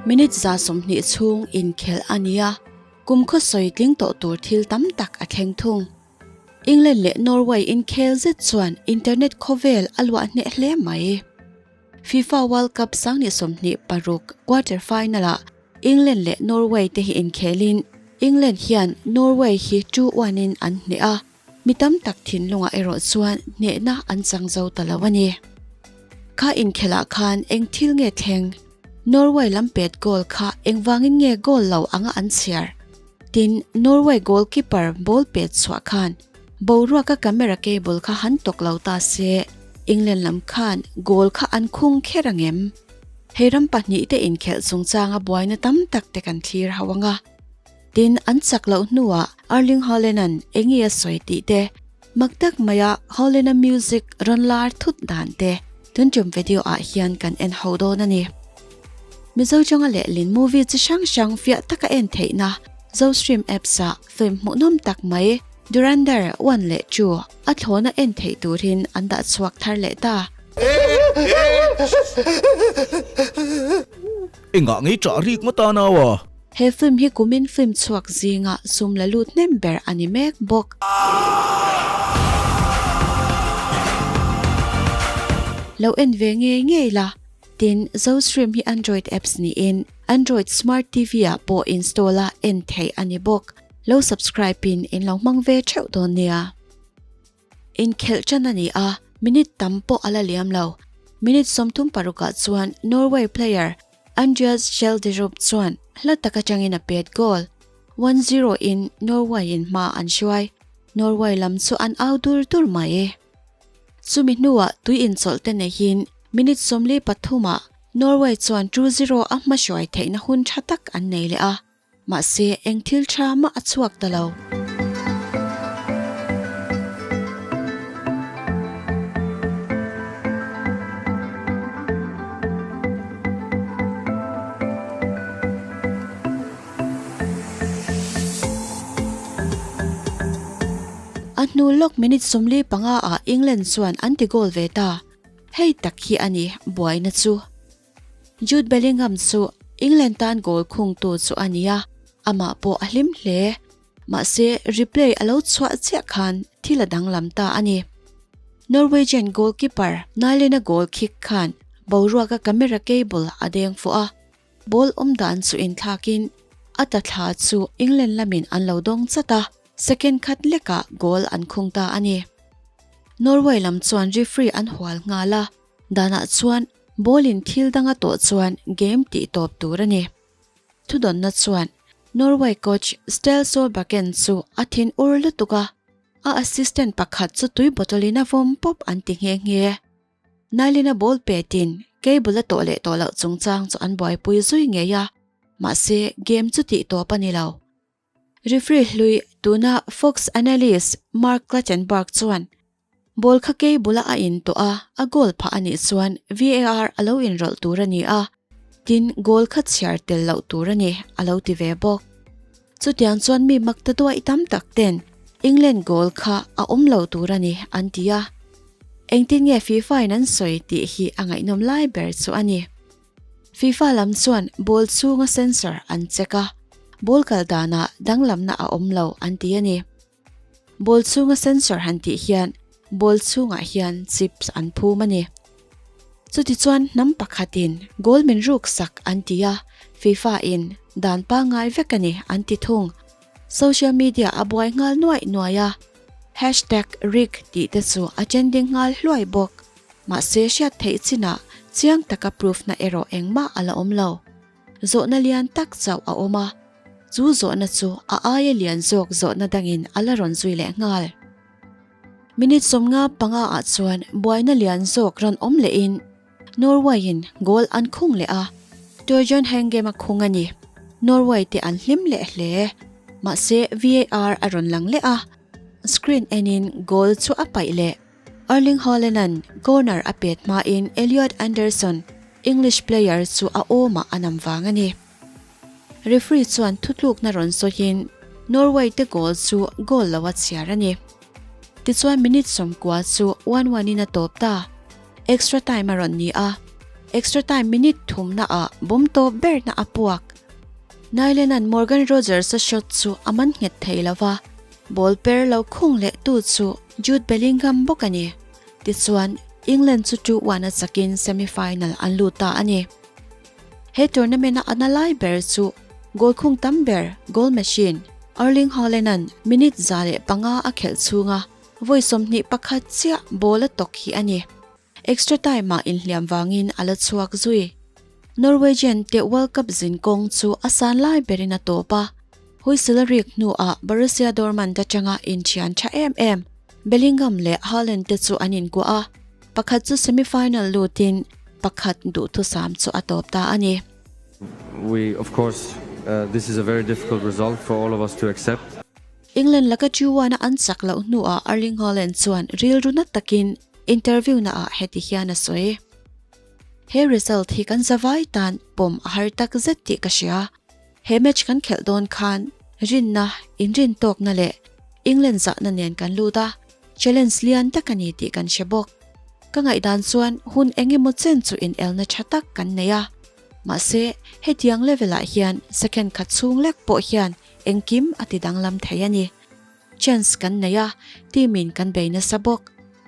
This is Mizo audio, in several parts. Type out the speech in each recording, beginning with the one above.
Minute 120 chhung inkhelh a ni a, kum khaw sawi tling tawh tur thil tam tak a thleng thung. England leh Norway inkhel zet chuan internet khawvel a luah hneh hle mai. FIFA World Cup 2026 quarter final-ah England leh Norway te hi inkhelin England hian Norway hi 2-1 in an hneh a, mi tam tak thinlungah erawh chuan hnehna an chang zo ta lo a ni. Kha inkhelhah khan eng thil nge thleng? Norway lam pet goal kha engvangin nge goal lo anga an chhiar? Tin, Norway goalkeeper ball pet chhuah khan boruaka camera cable kha han tawk lo ta se, England lam khan goal kha an khung kher ang em? Hei ram pahnihte inkhelh chungchanga buaina tam tak te kan thlir ho ang a. Tin, an chak loh hnuah Erling Haaland-a'n eng nge a sawi tih te, mak tak maia Haaland-a music rawn lar thut dan te tun tum video ah hian kan en ho dawn a ni. Mizo changa lehlin movie chi hrang hrang fiah taka en theihna Zostream apps ah film hmuhnawm tak mai Dhurandhar 1 leh 2 a thlawna en theih turin an dah chhuak thar leh ta. Engah ngei ṭah rik ngawt a nau a? He film hi kumin film chhuak zinga sum la lut hnem ber a ni mek bawk. Lo en ve ngei ngei la. Tin, Zostream hi Android apps niin Android Smart TV ah pawh install a en theih a ni bawk. Lo subscribe in in lo hmang ve theuh dawn nia. Inkhelh ṭan a ni a, minute tam pawh a la liam lo. Minute 36 ah chuan Norway player Andreas Schjelderup chuan hla tak atangin a pet goal. 1-0 in Norway in hma an hruai. Norway lam chu an au dur dur mai. Chumi hnuah tui inchawlh te neihin minute 43 ah Norway chuan 2-0 a hmahruai theihna hun tha tak an nei leh a. Mahse, eng thil tha mah a chhuak ta lo. A hnu lawk minute 45 ah England chuan an ti goal ve ta. Hei tak hi a ni buaina chu. Jude Bellingham chu England tan goal khungtu chu a ni a, amah pawh a hlim hle. Mahse, replay a lo chhuah chiah khan thil a danglam ta a ni. Norwegian goalkeeper Nyland-a goal kick khan boruaka camera cable a deng fuh a, ball awm dan chu inthlakin a ta thla chu England lamin an lo dawng chat a, second khat lekah goal an khung ta a ni. Norway lam chuan referee an hual nghal a. Danah chuan ball in thil dang a tawh chuan game tih tawp tur a ni. Thudawnna chuan Norway coach Stale Solbakken chu a thin ur lutuk a, a assistant pakhat chu tui bottle in a vawm pawp an ti nghe nghe. Nailin a ball petin cable a tawh leh tawh loh chungchang chu an buaipui zui ngei a, mahse game chu tih tawp a ni lo. Referee hlui tuna Fox analyst Mark Clattenburg chuan Ball kha kei bula a in tawh a, a goal phah a nih chuan VAR a lo inrawlh tur a ni a, tin goal kha chhiar tel loh tur a ni, a lo ti ve bawk. Chutiang chuan mi mak ta duaih tam tak ten England goal kha a awm lo tur a ni an ti a. Engtin nge FIFA in an sawi tih hi a ngaihnawm lai ber chu a ni. FIFA lam chuan ball chhunga sensor an check a, ball kal danah danglamna a awm lo an ti a ni. Ball chhunga sensor han tih hian ball chhungah hian chips an phum a ni. Chutichuan hnam pakhatin goal min ruk sak an ti a, FIFA in dan pangngai vek a ni an ti thung. Social media a buai nghal nuaih nuaih a, hashtag rig tih te chu a trending nghal hluai bawk. Mahse hriat theih chinah chiang taka proof na erawh engmah a la awm lo. Zawhna lian tak chauh a awm a, chu zawhna chu a aia lian zawk zawhna dangin a la rawn zui leh nghal. Minute 55 ah chuan buaina lian zawk rawn awm lehin Norway-in goal an khung leh a, Torbjørn Heggem a khung a ni. Norway te an hlim leh hle. Mahse VAR a rawn lang leh a, screen enin goal chu a paih leh. Erling Haaland-a'n corner a pet hmain Elliot Anderson, English player chu a awmah a nam vang a ni. Referee chuan thutlukna rawn sawiin Norway te goal chu goal lo a chhiar a ni. Tichuan minute 90 chu 1-1 in a tawp ta. Extra time a rawn ni a. Extra time minute thumna ah bomb tawp berna a puak. Nyland-a'n Morgan Rogers-a shot chu a man nghet thei lo va, ball per lo khung leh tu chu Jude Bellingham bawk a ni. Tichuan, England chu 2-1 a chakin semi-final an lut ta a ni. He tournament-a a na lai ber chu goal khung tam ber, goal machine, Erling Haaland-a'n minute 105 a khelh chhunga vawi 21 chiah ball a tawk hi a ni. Extra time-ah inhliam vangin a la chhuak zui. Norwegian te World Cup zin kawng chu a san lai berin a tawp a, whistle a rik hnuah Borussia Dortmund atanga inthian tha em em Bellingham leh Haaland te chu an inkuah a, pakhat chu semi-final lutin pakhat duhthusam chu a tawp ta a ni. We of course this is a very difficult result for all of us to accept. England laka G1 a an chak loh hnuah Erling Haaland chuan rilru na takin interview naah heti hian a sawi. He result hi kan zavai tan pawm a har tak zet tih ka hria. He match kan khelh dawn khan rinna, inrin tawkna leh England zahna nen kan lut a, challenge lian tak a ni tih kan hre bawk. Ka ngaihdan chuan hun eng emaw chen chu inelna tha tak kan nei a. Mahse, hetiang level ah hian second khat chhung lek pawh hian engkim a ti danglam thei a ni. Chance kan nei a, team in kan bei nasa bawk.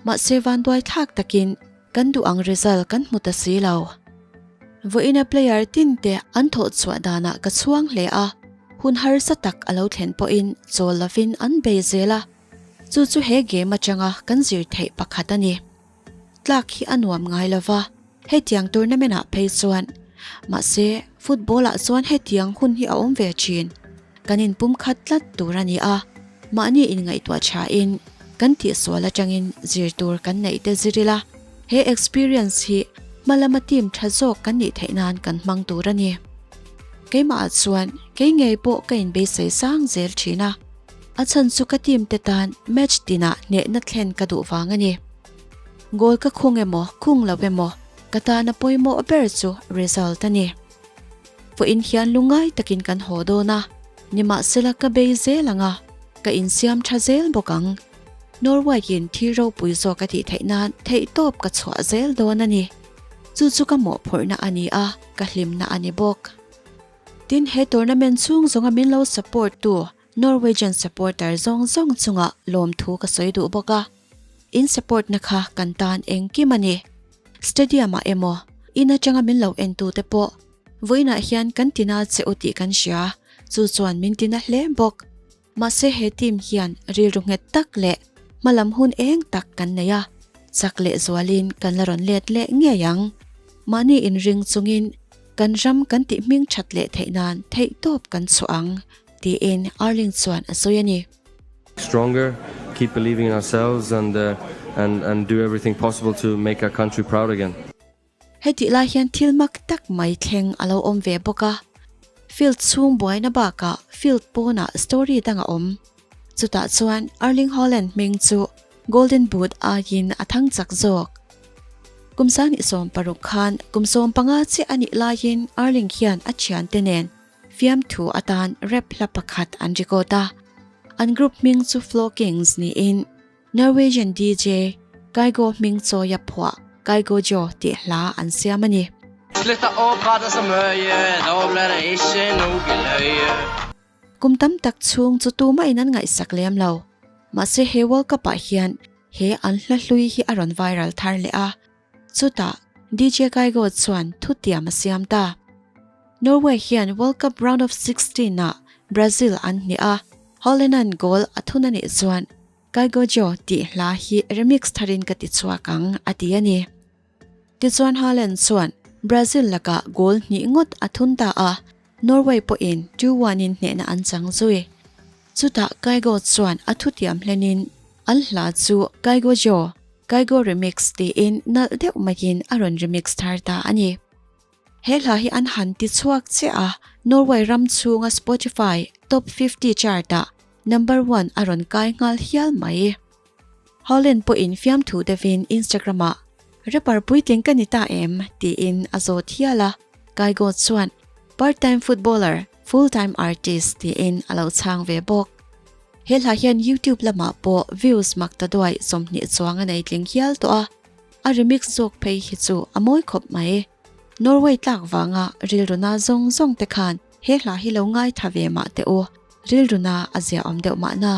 Mahse vanduai thlak takin kan duh ang result kan hmu ta si lo. Vawiina player tin te an thawh chhuah danah ka chhuang hle a, hun harsa tak a lo thlen pawhin chawl lovin an bei zel a, chu chu he game atanga kan zir theih pakhat a ni. Tlak hi a nuam ngai lo va, hetiang tournament ah phei chuan. Mahse, football ah chuan hetiang hun hi a awm ve thin. Kan inpum khat tlat tur a ni a, mahni inngaihtuah thain kan tihsual atangin zir tur kan neih te zir ila, he experience hi hma lama team tha zawk kan nih theih nan kan hmang tur a ni. Keimah ah chuan kei ngei pawh ka inbeisei sang zel thin a. A chhan chu ka team te tan match tinah hnehna thlen ka duh vang a ni. Goal ka khung emaw khung lo emaw ka tana pawimawh ber chu result a ni. Vawiin hian lungngai takin kan haw dawn a, nimahsela ka bei zel ang a, ka insiam tha zel bawk ang. Norway-in thil ropui zawk a tih theih nan theihtawp ka chhuah zel dawn a ni. Chu chu ka mawhphurhna a ni a, ka hlimna a ni bawk. Tin, he tournament chhung zawnga min lo support tu Norwegian supporter zawng zawng chungah lawmthu ka sawi duh bawk a, in support na kha kan tan engkim a ni. Stadium ah emaw, in atanga min lo en tu te pawh vawiinah hian kan tina che u tih kan hria, chu chuan min tina hle bawk. Mahse he team hian rilru nghet tak leh hmalam hun eng tak kan nei a, chak leh zualin kan la rawn let leh ngei ang. Mahni inring chungin kan ram kan tih hming that leh theih nan theihtawp kan chhuah ang, tiin Erling chuan a sawi a ni. Stronger, keep believing in ourselves and and and do everything possible to make our country proud again. Hetih lai hian thil mak tak mai thleng a lo awm ve bawk a, field chhung buaina bakah field pawnah story dang a awm. Chutah chuan Erling Haaland hming chu Golden Boot aiin a thang chak zawk. Kum 26 khan kum 15 chiah a nih laiin Erling hian a thiante nen fiamthu atan rap hla pakhat an record a. An group hming chu Flow Kings niin Norwegian DJ Kygo hming chawia phuah Kygo Joe tih hla an siam a ni. Slutta å prate så mye, da blir det ikke noe løye. Kum tam tak chhung chu tumahin an ngaihsak lem lo. Mahse he World Cup ah hian he an hla hlui hi a rawn viral thar leh a. Chutah DJ Kygo chuan thutiam a siam ta. Norway hian World Cup round of 16 ah Brazil an hneh a, Haaland-a'n goal a thun a nih chuan Kygo Joe tih hla hi remix tharin ka ti chhuak ang, a ti a ni. Tichuan Haaland chuan Brazil lakah goal hnih ngawt a thun ta a, Norway pawhin 2-1 in hnehna an chang zui. Chutah Kygo chuan a thutiam hlenin an hla chu Kygo Joe, Kygo Remix tiin nalh deuh maiin a rawn remix thar ta a ni. He hla hi an han ti chhuak chiah a, Norway ram chhunga Spotify Top 50 chart-ah number one a rawn kai nghal hial mai. Haaland pawhin fiamthu deuhin Instagram-ah, Rapper puitling ka ni ta em? tiin a zawt hial a, Kygo chuan, Part-time footballer, full-time artist tiin a lo chhang ve bawk. He hla hian YouTube lamah pawh views mak ta duai 20 chuang a nei tling hial tawh a, a remix zawk phei hi chu a mawi khawp mai. Norway tlak vanga rilru na zawng zawng te khan he hla hi lo ngaitha ve mah teh u, rilru na a ziaawm deuh mahna.